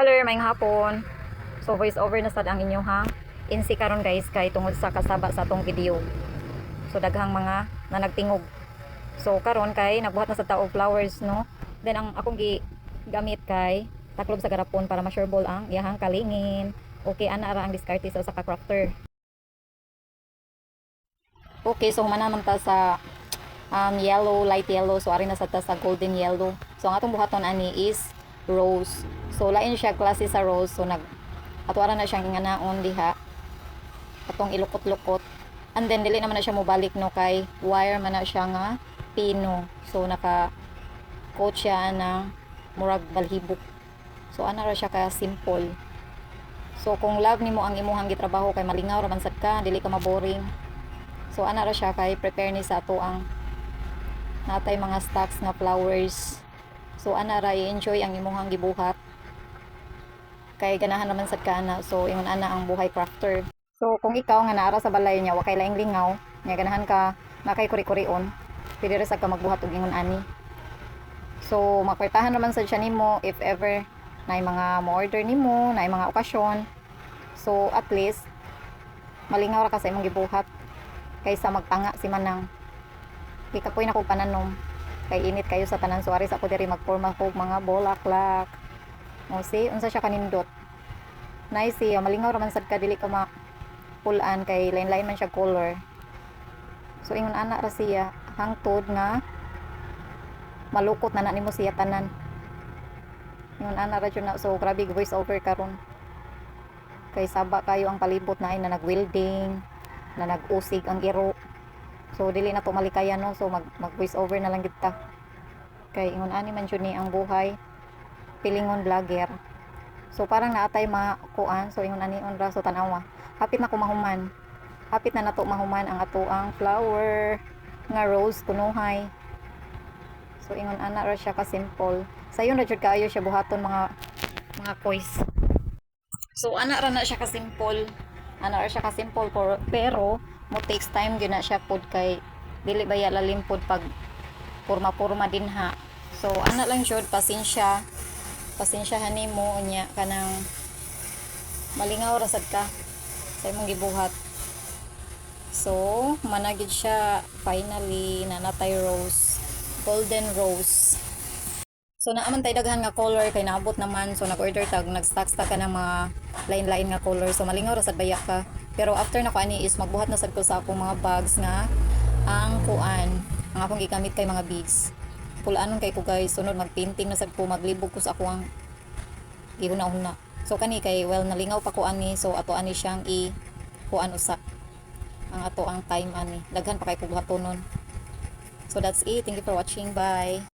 Hello, maayong hapon. So voice over na sad ang inyo ha. Insi karon, guys, kay tungod sa kasaba sa atong video. So daghang mga na nagtingog. So karon kay nagbuhat na sad ta og flowers, no. Then ang akong gi gamit kay taklob sa garapon para ma-sureball ang iyahang kalingin. Okay, ana ra ang diskarte sa usa ka crafter. Okay, so human naman ta sa yellow, light yellow. So ari na sad ta sa golden yellow. So ang atong buhaton ani is rose. So lain siya klase sa rose. So nag ato ara na siyang inganaon diha. Atong ilukot-lukot. And then dili naman na siya mobalik, no, kay wire man na siya nga pino. So naka coat siya ng murag balhibok. So ana ra siya ka simple. So kung love nimo ang imuhang gitrabaho kay malingaw ra man sad ka, dili ka maboring. So ana ra siya kay prepare ni sa ato ang natay mga stocks nga flowers. So ana ra, i-enjoy ang imuhang gibuhat. Kay ganahan naman sad ka ana. So ingon ana ang buhay crafter. So kung ikaw nga naara sa balay niya, wa kay laing lingaw, nya ganahan ka na kay kuri-kurion, pwede ra sad ka magbuhat og ingon ani. So makwertahan naman sad siya nimo if ever na mga mo-order nimo, na mga okasyon. So at least malingaw ra ka sa imong gibuhat kaysa magtanga si manang. Gikapoy na kog pananom kay init kayo sa tanan. So ari sa ako diri magporma kog mga bulaklak. O see, unsa siya kanindot. Nice siya, malingaw ra man sad ka, dili ka ma pulan kay lain-lain man siya color. So ingon ana ra siya hangtod nga malukot na na nimo siya tanan. Ingon ana ra jud na. So grabe voice over karon. Kay saba kayo ang palibot na ay na nag-welding, na nag-usig ang iro. So dili na to malikayan, no. So mag voice over na lang gid ta. Kay ingon ani man jud ni ang buhay pilingon vlogger. So parang naatay makuan, so ingon ani on ra. So tan-awa. Hapit na ko mahuman. Hapit na nato mahuman ang ato ang flower nga rose kunuhay. So ingon ana ra siya ka simple. Sayon ra jud kaayo siya buhaton, mga koys. So ana ra na siya ka simple. Ana ra siya ka simple pero mo takes time gyud na siya pod kay dili baya lalim pod pag porma-porma din ha. So ana lang jud, pasensya. Pasensyahan nimo unya kanang malingaw ra sad ka sa imong gibuhat. So, managid siya finally na natay rose, golden rose. So naaman tay daghan nga color kay naabot naman, so nag-order tag nag-stock stock ka ng mga lain-lain nga color. So malingaw ra sad baya ka. Pero after na ko ani is magbuhat na sad ko sa akong mga bags nga ang kuan, ang akong gigamit kay mga beads. Pulanon kay ko, guys, sunod magpainting na sad ko, maglibog ko sa ako ang gihuna-huna. So kani kay, well, nalingaw pa ko ani, so ato ani siyang i kuan usa ang ato ang time ani. Daghan pa kay ko buhatonon. So that's it. Thank you for watching. Bye.